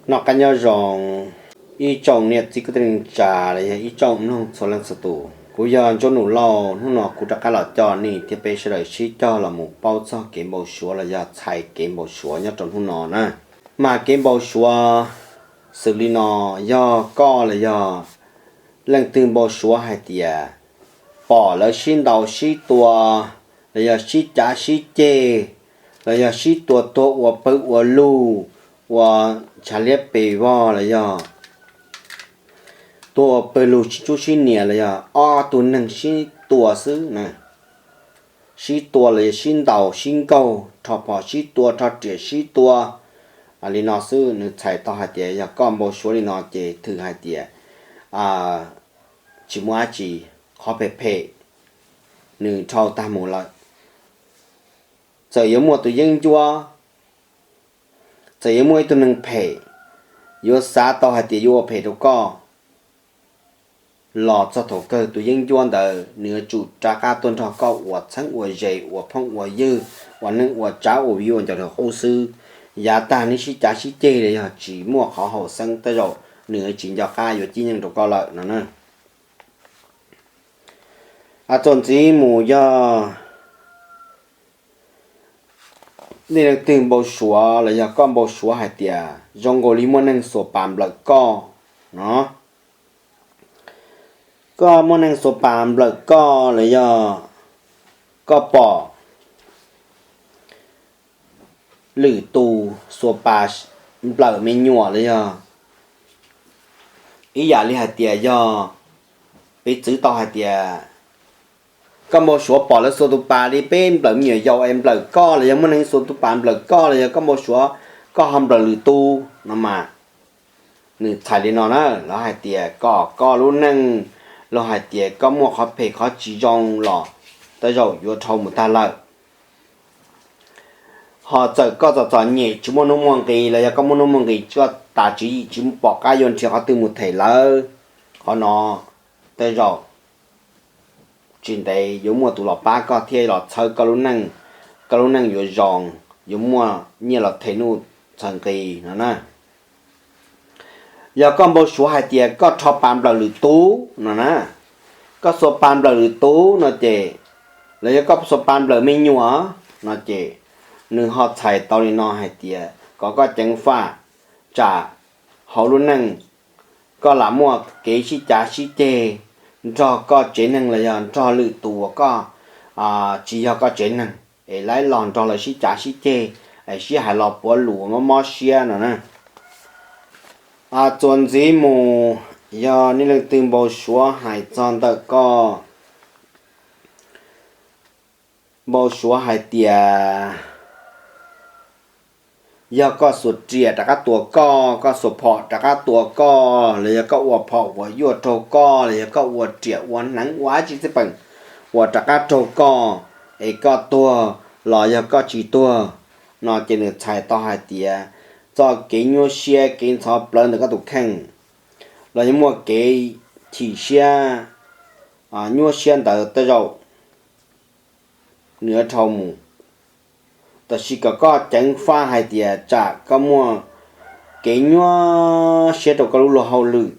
Noj qab nyob zoo ib tsoom niam txiv kwv tij neej tsa los yog ib tsoom mloog txhua leej txhua tus. Kuv yog Ntsuab Nus Lauj, hnub no kuv rov qab los coj nej thiab peb sawv daws sib cog los mus paub txog kev npau suav los yog txhais kev npau suav nyob rau hnub no na. Mas kev npau suav xws li no, yog koj los yog leej twg npau suav hais tias pom lawv sib ntaus sib tua, los yog sib cav sib ceg, los yog sib tua tuag ua pawg ua lug, ua ntshav liab pes vog, los yog tuag ua pawg lug sib tsub sib nias, los yog ob tug neeg sib tua xwb na, sib tua los yog sib ntaus sib nkaug, rho phom sib tua, rho riam sib tua li no xwb, nws txhais tau hais tias yog koj npau suav li no ces thwm hais tias tsis muaj dab tsi, qhov phem phem nws dhau tag mus lawm. Txawm yuav muaj tus yeeb ncuab, txawm yuav muaj ib tug neeg phem, yuav xav tau hais tias yuav ua phem rau koj los txog thaum kawg tus yeeb ncuab ntawd nws yuav tsum rov qab tuaj nrog koj ua txheeb ua ze, ua phooj ua ywg, ua neej ua tsav, ua viv ua ncaus rau qub xwb. Yav tag neb sib cav sib ceg los yog tsis muaj qhov haum xeeb, tej zaum nws yuav tsis nco qab yuav cib nyeej rau koj lawm no na. Txuas ntxiv mus yog nej leej twg npau suav los yog koj npau suav hais tias zoo nkaus li muaj neeg xuas pas nplawm koj no, koj muaj neeg xuas pas nplawm koj los yog koj pom lwm tus xuas pas nplawm me nyuam los yog ib yam li hais tias yog, piv txwv tau hais tias koj npau suav pom lawv xuas tus pas li peb nplawm me nyuam yaus es nplawm koj los yog muaj neeg xuas tus pas nplawm koj los yog koj npau suav koj ho nplawm lwm tus no mas, nws txhais li no na, lawv hais tias kom koj lub neej, los hais tias koj muaj qhov phem qhov tsis zoo los tej zaum yuav dhau mus tag lawm. Ho txawm koj txom txom nyem tsis muaj hnub muaj nqis los yog koj muaj hnub muaj nqis koj tas tswv yim tsis pom qab yuav nrhiav qhov twg mus them lawv, qhov no tej zaum tsis ntev yuav muaj tus los pab koj thiab los txhawb koj lub neej, koj lub neej yuav zoo, yuav muaj nyiaj los them nuj txhawv nqi no na. Yog koj npau suav hais tias koj rho pas nplawm lwm tus no na, koj xuas pas nplawm lwm tus no ces, los yog koj xuas pas nplawm me nyuam no ces, nws ho txhais tau li no hais tias kom koj ceev faj, tsam hauv lub neej koj lam muaj kev sib cav sib ceg nrog koj tsev neeg los yog nrog lwm tus uas koj tsis yog koj tsev neeg es laib los nrog lawv sib cav sib ceg, es sib hais los puav lus mob mob siab no na. Txuas ntxiv mus, yog nej leej twg npau suav hais txog ntawm koj, npau suav hais tias yog koj xuas riam rov qab tua koj, koj xuas phom rov qab tua koj, los yog koj ua phom uas yuaj raug koj, los yog koj ua riam ua hneev ua dab tsi txij peem uas rov qab raug koj, es koj tuag los yog koj tsis tuag no ces nws txhais tau hais tias txoj kev nyuaj siab kev ntxhov plawv ntawm koj tus kheej los yog muaj kev chim siab, nyuaj siab ntawd tej zaum nws yuav dhau mus. Tab sis kom koj ceev faj hais tias tsam koj muaj kev nyuaj siab rau koj lub luag hauj lwm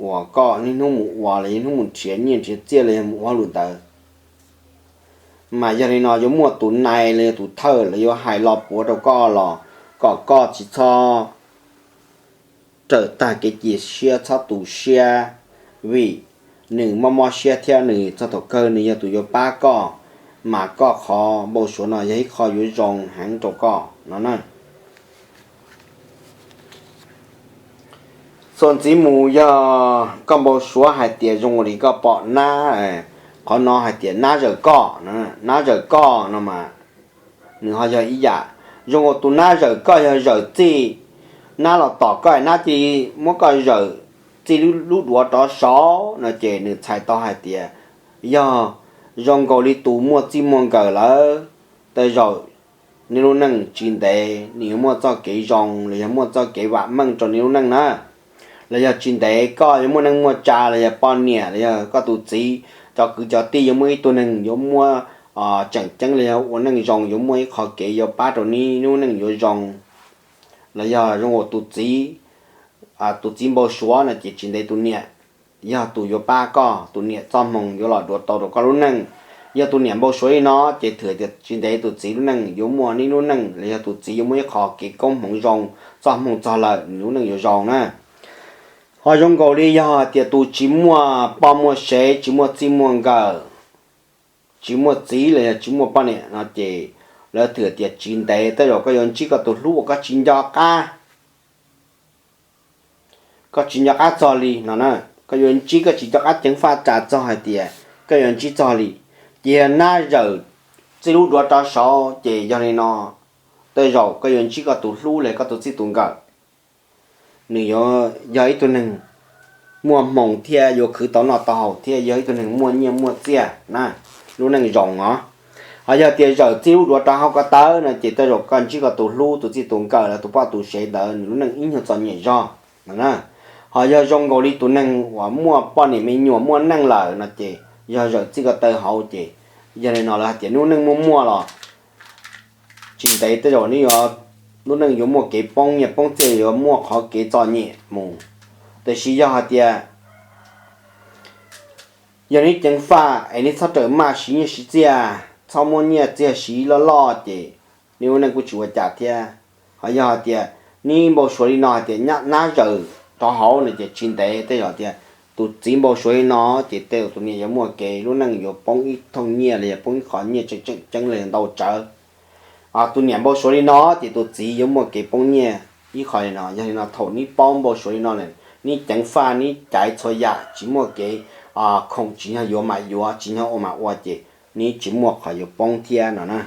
uas koj niaj hnub mus ua los yog hnub mus nrhiav nyiaj nrhiav txiaj los yog mus ua hauj lwm ntawd, mas yog li no yuav muaj tus nais los yog tus thawj los yuav hais los puav rau koj los kom koj tsis txhob rawm tag kev cia siab, txhob tu siab, vim nws mob mob siab thiab nws txog thaum kawg nws yog tus yuav pab koj, mas koj qhov npau suav no yog ib qho yuav zoo heev rau koj no na. Txuas ntxiv mus yog koj npau suav hais tias zoo li koj pom nab, qhov no hais tias nab zawm koj, nab zawm koj no mas nws ho yog ib yam. Zoo ua tus nab zawm koj yog zawm txij, nab los tom koj es nab cia li muab koj zawm txij lub duav rov saud no ces nws txhais tau hais tias yog zoo nkaus li tus muaj txij muaj nkawm lawm. Tej zaum nej lub neej tsis ntev nws yuav muaj txoj kev zoo los yog muaj txoj kev vam meej rau nej lub neej na. Los yog tsis ntev koj yuav muaj neej muaj tsa los yog poj niam los yog koj tus txiv, cov kwv cov tij yuav muaj ib tug neeg yuav muaj tseem ceeb los yog ua neej zoo, yuav muaj ib qho kev yuav pab rau nej lub neej yuav zoo. Los yog zoo ua tus txiv tus txiv npau suav no ces tsis ntev tus niam yog tus yuav pab koj, tus niam txoj hmoo yuav los duav tau rau koj lub neej. Yog tus niam npau suav li no ces thwm tias tsis ntev tus txiv lub neej yuav muaj nib lub neej los yog tus txiv yuav muaj ib qho kev koob hmoov zoo, txoj hmoo txog lawm nws lub neej yuav zoo na. Ho zoo nkaus li yog hais tias tus tsis muaj poj muaj sev, tsis muaj txij muaj nkawm, tsis muaj txiv los yog tsis muaj poj niam no ces lawv thwm tias tsis ntev tej zaum koj yuav ntsib koj tus hlub uas koj tsis nco qab, koj tsis nco qab txog li no na. Koj yuav ntsib, koj tsis nco qab ceev faj tsa txog hais tias koj yuav ntsib txog li. Ces yog nab zawm txij lub duav rov saud ces yog li no, tej zaum koj yuav ntsib koj tus hlub los koj tus txij tus nkawm. Nws yuav yog ib tug neeg muaj hmoo thiab yuav khwv tau noj tau haus thiab yog ib tug neeg muaj nyiaj muaj txiaj na, lub neej zoo os. Ho yog tias zawm txij lub duav rov hauv ko taw no ces tej zaum koj ntsib koj tus hlub, tus txij tus nkawm los tus poj tus sev ntawd nws lub neej ib nyuag txom nyem zog no na. Ho yog zoo nkaus li tus neeg uas muaj poj niam me nyuam muaj neej lawm no ces yog zawm txij ko taw hauv ces yog li no lawv hais tias lub neej muaj muaj los tsis ntev tej zaum nws yuav, lub neej yuav muaj kev poob nyiaj poob txiaj, yuav muaj qhov kev txom nyem mus. Tiam sis yog hais tias yog neb ceev faj es neb txhob rawm maj siv nyiaj siv txiaj, txhob muab nyiaj txiag siv loj loj ces neb lub neej kuj tsis ua cas thiab. Ho yog hais tias neb npau suav li no hais tias nab zawm rov hauv no ces tsis ntev tej zaum tias tus txiv npau suav li no ces tej zaum tus niam yuav muaj kev lub neej yuav poob ib thooj nyiaj los yog poob ib qho nyiaj tseem tseem ceeb los yog ntau tsawv. Tus niam npau suav li no ces tus txiv yuav muaj kev poob nyiaj ib qho li no. Yog li no thaum neb paub npau suav li no lawm neb ceev faj neb caiv txhua yam tsis muaj kev khoom, tsis yog yuav mam yuav, tsis yog ua mam ua ces neb tsis muaj qhov yuav poob thiab no na.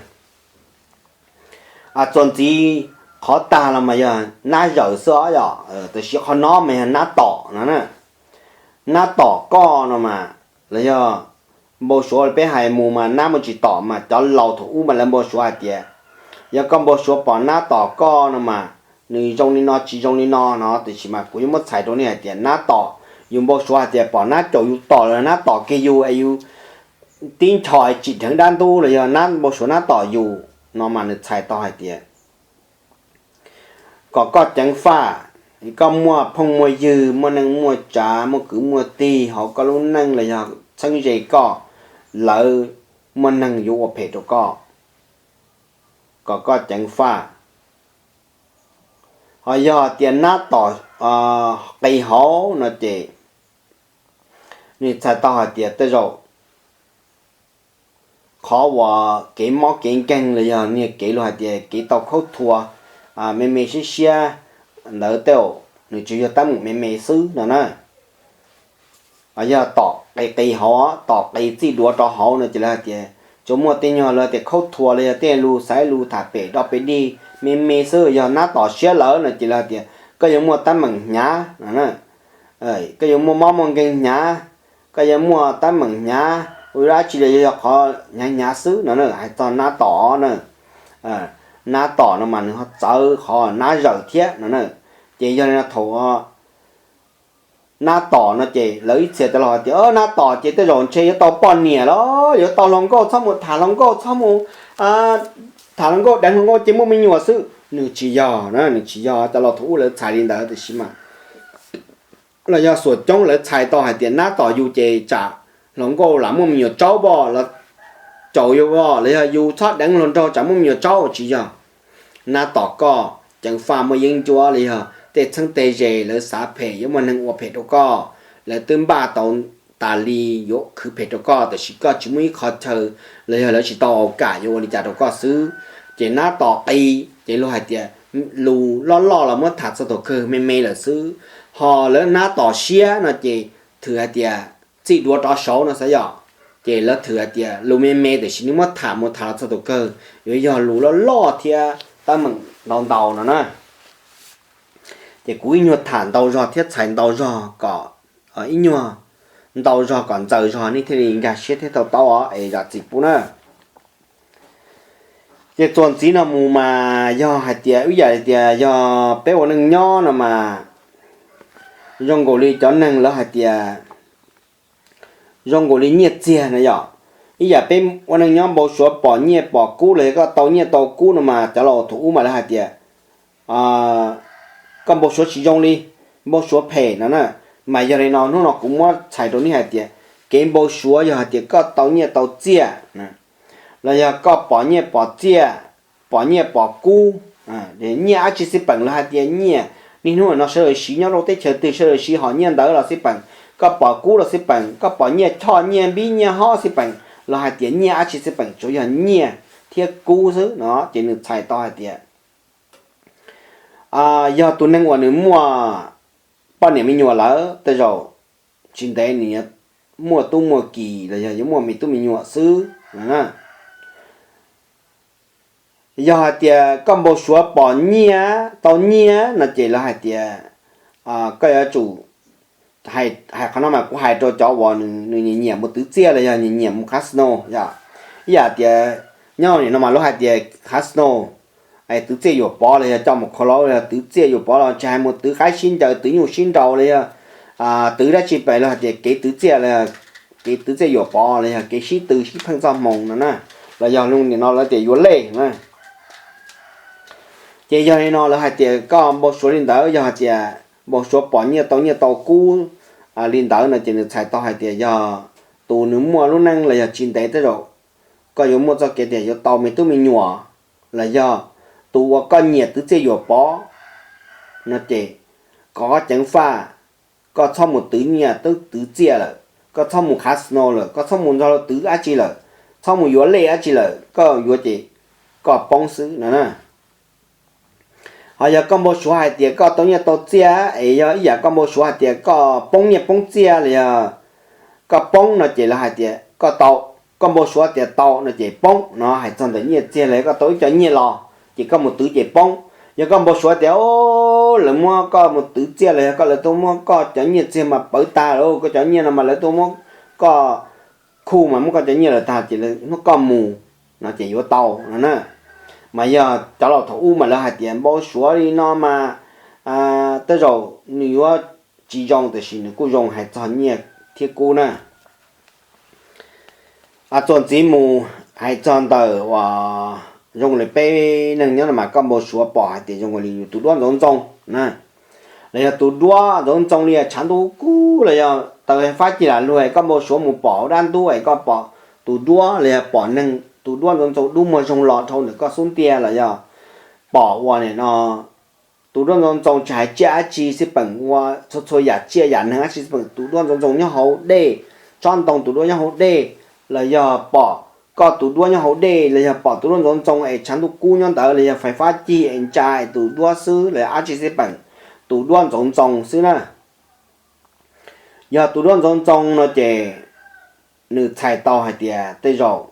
Txuas ntxiv qhov tag los mas yog nab zawm xwb os yom, tiam sis qhov no mas yog nab tom no na. Nab tom koj no mas, los yog npau suav peb hais mus mas nab muaj tsis tom mas cov laus thaum ub mas lawv npau suav hais tias yog koj npau suav pom nab tom koj no mas nws zoo li no tsis zoo li no no, tiam sis mas kuv yuav muab txhais rau nej hais tias nab tom, yus npau suav hais tias pom nab caum yus tom los nab tom kiag yus es yus tib nchos tsim dheev dab ntub los yog nab npau suav nab tom yus no mas nws txhais tau hais tias kom koj ceev faj, koj muaj phooj muaj ywg, muaj neej muaj tsav, muaj kwv muaj tij hauv koj lub neej los yog txheeb ze koj, lawv muaj neeg yuav ua phem rau koj, kom koj ceev faj. Ho yog tias nab tom qis hauv no ces nws txhais tau hais tias tej zaum qhov uas kev mob kev nkeeg los yog niag kev luag hais tias kev tau khaub thuas me me siab siab ntawd tej zaum nws tsuas yog teeb meem me me xwb no na. Yog tom qis qis hauv, tom qis txij duav rau hauv no ces lawv hais tias tsuas muaj tej nyuag lawv tias khaub thuas los yog tej lus xaiv lus tham pem do pem dig me me xwb. Yog nab tom siab lawm no ces lawv hais tias koj yuav muaj teeb meem hnyav no, koj yuav muaj mob muaj nkeeg hnyav, koj yuav muaj teeb meem hnyav, ua dab tsi los yog qhov hnyav hnyav xwb no na. Hais txog nab tom na, nab tom no mas nws ho txawv qhov nab zawm thiab no na. Ces yog li no thaum nab tom no ces lawv ib txhia cov laus hais tias nab tom ces tej zaum ntshe yuav tau poj niam los yuav tau hluas nkauj, txhob mus tham hluas nkauj, txhob mus tham hluas nkauj, deev hluas nkauj ces muaj me nyuam xwb. Nws tsis yog na, nws tsis yog. Cov laus thaum ub lawv txhais li ntawd tiam sis mas los yog xuam coob lawv txhais tau hais tias nab tom yus ces tsam hluas nkauj lam muaj me nyuam tsaub pom los caum yus pom los yog yus txhob deev hluas nraug tsam muaj me nyuam tsaub, tsis yog. Nab tom koj ceev faj muaj yeeb ncuab los yog tej txheeb tej ze lawv xav phem yuav muaj neeg ua phem rau koj, lawv twb npaj tau tas li yuav khwv phem rau koj tiam sis koj tsis muaj ib qho chaw los yog lawv tsis tau au kam yuav ua li cas rau koj xwb. Ces nab tom qis ces luag hais tias lus loj loj los muab tham txog thaum kawg me me lawm xwb. Ho lawv nab tom siab no ces thwm hais tias txij duav rov saud no xav yom, ces lawv thwm hais tias lus me me tiam sis nws muab tham mus tham los txog thaum kawg yuav yog lus loj loj thiab teeb meem ntau ntau no na. Ces kuv ib nyuag tham ntau zog thiab txhais ntau zog kom, ib nyuag ntau zog kom ntxaws zog nej thiaj li nkag siab thiab to taub os es zam txim pub na. Ces txuas ntxiv no mus mas yog hais tias ib yam li tias yog peb ua neej nyob no mas zoo nkaus li cov neeg lawv hais tias zoo nkaus li nyiaj txiag na yom. Ib yam peb ua neej nyob npau suav pom nyiaj pom kub los yog koj tau nyiaj tau kub no mas cov laus thaum ub mas lawv hais tias koj npau suav tsis zoo li, npau suav phem no na. Mas yog li no hnub no kuv muab txhais rau nej hais tias kev npau suav yog hais tias koj tau nyiaj tau txiaj, los yog koj pom nyiaj pom txiaj, pom nyiaj pom kub, nyiaj dab tsi xij peem los hais tias nyiaj, niaj hnub no sawv daws siv nyob rau teb chaws twg sawv daws siv hom nyiaj ntawd los xij peem, koj pom kub los xij peem, koj pom nyiaj choj nyiaj npib nyiaj hob xij peem los hais tias nyiaj dab tsi xij peem tsuas yog nyiaj thiab kub xwb no ces nws txhais tau hais tias yog tus neeg uas nws muaj poj niam me nyuam lawm tej zaum tsis ntev nws yuav muaj tub muaj ki los yog yuav muaj me tub me nyuam xwb. Yog hais tias koj npau suav pom nyiaj tau nyiaj no ces lawv hais tias koj yuav tsum, hais qhov no mas kuv hais rau cov uas nws nyiam nyiam mus twv txiaj los yog nyiam nyiam mus casino, ib yam tias nyob nim no mas lawv hais tias casino, twv txiaj yuam pov los yog coj mus kho laub los yog twv txiaj yuam pov los tsis hais mus twv qaib sib ncaws twv nyuj sib nraus los yog twv dab tsi pem lawv hais tias kev twv txiaj los yog kev twv txiaj yuam pov los yog kev sib tw sib pheej txoj hmoo no na, los yog lus nim no lawv tias yuav lej na. Ces yog li no lawv hais tias koj npau suav li ntawd yog hais tias npau suav pom nyiaj tau nyiaj tau kub li ntawd no ces nws txhais tau hais tias yog tus nws muaj lub neej los yog tsis ntev tej zaum koj yuav muaj txoj kev tias yuav tau me tub me nyuam, los yog tus uas koj nyiam twv txiaj yuam pov no ces koj ceev faj, koj txhob mus twv nyiaj twv txiaj lawm, koj txhob mus casino lawm, koj txhob mus nrog luag twv dab tsi lawm, txhob mus yuav lej dab tsi lawm, koj yuav ces koj poob xwb no na. Ho yog koj npau suav hais tias koj tau nyiaj tau txiaj es yog ib yam koj npau suav hais tias koj poob nyiaj poob txiaj los yog koj poob no ces lawv hais tias koj tau, koj npau suav tias tau no ces poob no hais txog ntawm nyiaj txiag los yog koj tau ib co nyiaj los ces koj mus twv ces poob. Yog koj npau suav tias lawv muab koj mus twv txiaj los yog koj lawv tuaj muab koj cov nyiaj txiag mas pawv tag lawm, koj cov nyiaj no mas lawv tuaj muab koj khuj mas muab koj cov nyiaj lawm tag ces lawv muab koj mus no ces yuav tau no na. Mas yog cov laus thaum ub mas lawv hais tias npau suav li no mas tej zaum nws yuav tsis zoo tiam sis nws kuj zoo hais txog nyiaj thiab kub na. Txuas ntxiv mus hais txog ntawm uas zoo li peb neeg nyob no mas koj npau suav pom hais tias zoo li yus tus duab ntxoov ntxoo na, los yog tus duab ntxoov ntxoo li tshav ntuj kub los yog taws fab cig lam lug es koj npau suav mus pom hauv dab ntub es koj pom tus duab los yog pom neeg tus duab ntxoov ntxoo dub muag zoo los dhau ntawm koj xub ntiag los yog pom ua nim no tus duab ntxoov ntxoo tsis hais tsiaj dab tsi xij peem ua txhua txhua yam tsiaj yam neeg dab tsi xij peem tus duab ntxoov ntxoo nyob hauv dej, tsob ntoo tus duab nyob hauv dej, los yog pom koj tus duab nyob hauv dej los yog pom tus duab ntxoov ntxoo es tshav ntuj kub nyob ntawd los yog fais fab cig es ntsa es tus duab xwb los yog dab tsi xij peem tus duab ntxoov ntxoo xwb na. Yog tus duab ntxoov ntxoo no ces nws txhais tau hais tias tej zaum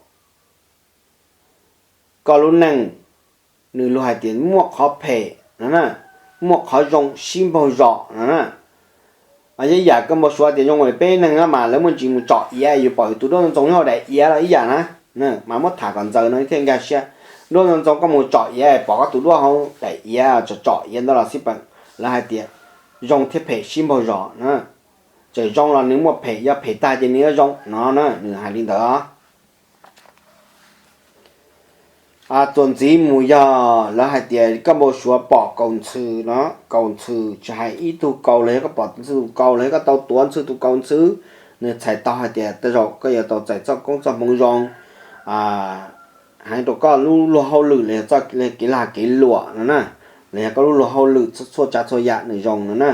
koj lub neej nws luag hais tias muaj qhov phem no na, muaj qhov zoo sib npaug zos no na. Yog yam koj npau suav tias zoo li peb neeg mas lawv muaj ntsis mus tsom iav yus pom yus tus duab ntxoov nyob hauv daim iav los ib yam na, mas muab tham kom ntxaws no thiaj nkag siab. Duab ntxoov ntxoo koj mus tsom iav pom koj tus duab hauv daim iav tsom tsom iav ntawd los xij peem lawv hais tias zoo thiab phem sib npaug zos na. Txawm zoo los nws muaj phem, yog phem tag ces nws yuav zoo no na, nws hais li ntawd. Txuas ntxiv mus yog lawv hais tias koj npau suav pom kaus ntxhw no, kaus ntxhw tsis hais ib tug kaus los yog koj pom ntxhw tus kaus los yog koj tau tuav ntxhw tus kaus ntxhw, nws txhais tau hais tias tej zaum koj yuav tau txais txoj koob txoj hmoov zoo heev rau koj lub luag hauj lwm los yog txoj kev lag kev luam no na, los yog koj lub luag hauj lwm txhua tsav txhua yam nws zoo no na.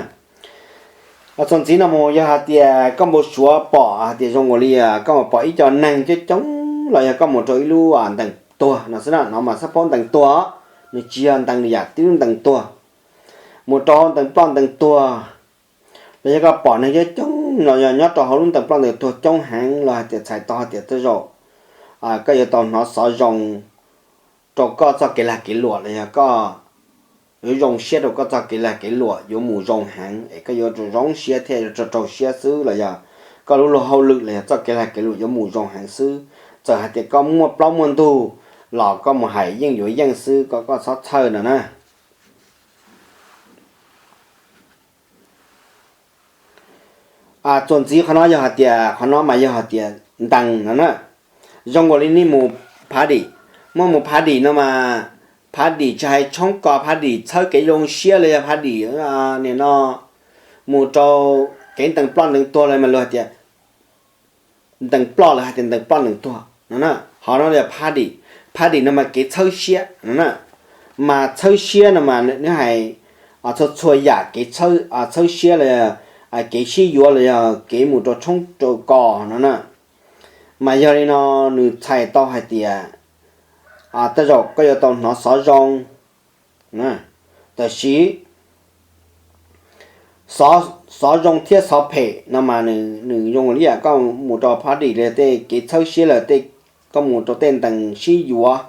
Txuas ntxiv no mus yog hais tias koj npau suav pom hais tias zoo ua li koj mus pom ib co neeg coob coob los yog koj mus rau ib lub ntees tuag no xwb na, no mas xab phaub ntees tuag, nws tsis yog ntees li yam tib lub ntees tuag, mus rau hauv ntees ploj ntees tuag los yog koj pom neeg coob coob los yog nyob rau hauv lub ntees ploj ntees tuag coob heev los hais tias txhais tau hais tias tej zaum koj yuav tau hnov xov zoo rau koj txoj kev lag kev luam los yog koj yuav zoo siab rau koj txoj kev lag kev luam yuav mus zoo heev es koj yuav zoo siab thiab yuav raug siab xwb los yog koj lub luag hauj lwm los yog txoj kev lag kev luam yuav mus zoo heev xwb. Txawm hais tias koj muaj plaub muaj ntug los koj mus hais yeej yuav yeej xwb, koj koj txhob txhawj no na. Txuas ntxiv qhov no yog hais tias qhov no mas yog hais tias ntees no na, zoo ua li nej mus phav dim, muaj mus phav dim no mas phav dim tsis hais tshoob kos phav dim txhawb kev zoo siab los yog phav dim nim no mus rau kev ntees ploj ntees tuag los mas luag hais tias ntees ploj, lawv hais tias ntees ploj ntees tuag no na. Hov no yog phab dim, phab dim no mas kev txhawb siab no na. Mas txhawb siab no mas nws hais txhua txhua yam kev txhawb siab los yog kev sib yuav los yog kev mus rau tshoob rau kos no na. Mas yog li no nws txhais tau hais tias tej zaum koj yuav tau hnov xov zoo, tab sis xov zoo thiab xov phem no mas nws zoo li yam koj mus rau phab dim los tej kev txhawb siab los tej, koj mus rau tej ntees sib yuav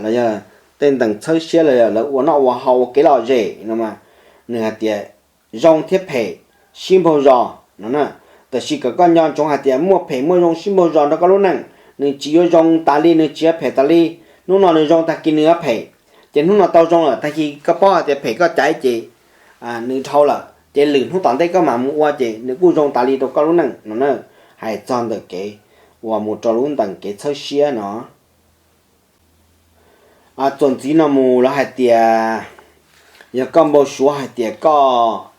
los yog tej ntees txhawb siab los lawv ua noj ua haus ua kev lom zem no mas nws hais tias zoo thiab phem sib npaug zos no na. Tab sis kom koj nco ntsoov hais tias muaj phem muaj zoo sib npaug zos nrog koj lub neej, nws tsis yuav zoo tas li, nws tsis yuav phem tas li. Hnub no nws zoo tag kis nws yuav phem, ces hnub no tau zoo lawm tag kis koj paub hais tias phem koj caiv ces nws dhau lawm, ces lwm hnub tom ntej koj mam mus ua ces nws kuj zoo tas li rau koj lub neej no na. Hais txog ntawm kev uas mus rau lub ntees kev txhawb siab no. Txuas ntxiv no mus lawv hais tias yog koj npau suav hais tias koj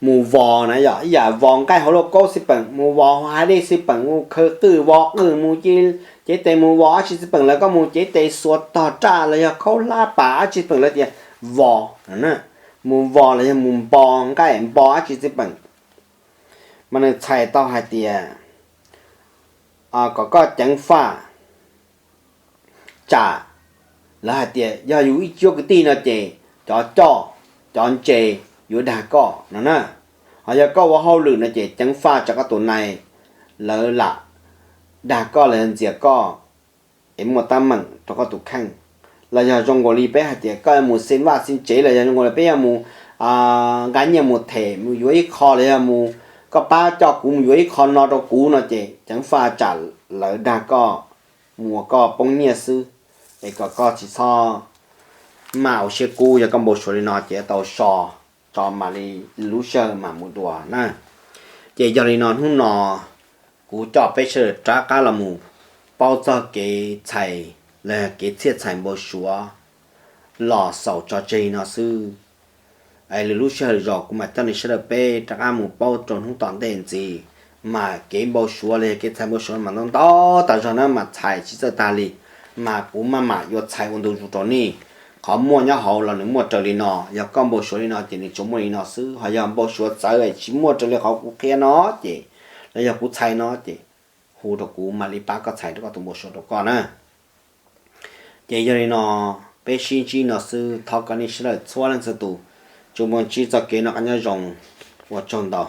mus vos na, yog ib yam vos nqaij hauv lauj kaub xij peem, mus vos hauv hav dej xij peem, mus khaws qwj vos qwj, mus cev tes mus vos dab tsi xij peem, lawv koj mus cev tes xuas tog raj los yog khaub hlab pas dab tsi xij peem lawv tias vos, mus vos los yog mus npo nqaij npo dab tsi xij peem, mas nws txhais tau hais tias kom koj ceev faj tsam lawv hais tias yog yus ib cuab kwv tij no ces cov coj cov ntse yuav dag koj no na. Ho yog koj ua hauj lwm no ces ceev faj tsam koj tus nais lawv lam dag koj los yog ntxias koj es muaj tab meeg rau koj tus kheej. Los yog zoo nkaus li peb hais tias koj yuav mus xeeb vaj xeeb tsev los yog zoo nkaus li peb yuav mus nqa nyiaj mus them mus yuav ib qho los yog mus, koj pab coj kuv mus yuav ib qho no rau kuv no ces ceev faj tsam lawv dag koj mus ua koj poob nyiaj xwb, es kom koj tsis txhob maj ua siab kub. Yog koj npau suav li no ces tau so tso mam li lub sij hawm mam mus dua na. Ces yog li no hnub no kuv coj peb sawv daws rov qab los mus paub txog kev txhais los yog kev txhiaj txhais npau suav los xaus tso tseg no xwb. Es lwm lub sij hawm zog kuv mam coj nej sawv daws peb rov qab mus paub rau hnub tom ntej ntxiv. Mas kev npau suav los yog kev txhais npau suav mas ntau ntau tas zog na, mas txhais tsis txawj tag li, mas kuv maj mam yuav txhais ua ntu zus rau nej. Qhov muaj nyob hauv los nws muaj raws li no, yog koj npau suav li no ces nws tsuas muaj li no xwb, ho yog npau suav txawv tsis muaj raws li qhov kuv qhia no ces, los yog kuv txhais no ces hu rau kuv mam li pab koj txhais rau koj tus npau suav rau koj na. Ces yog li no, peb sib ntsib no xwb, thov kom nej sawv daws txhua leej txhua tus tsuas muaj ntsib txoj kev noj qab nyob zoo. Ua tsaug ntau.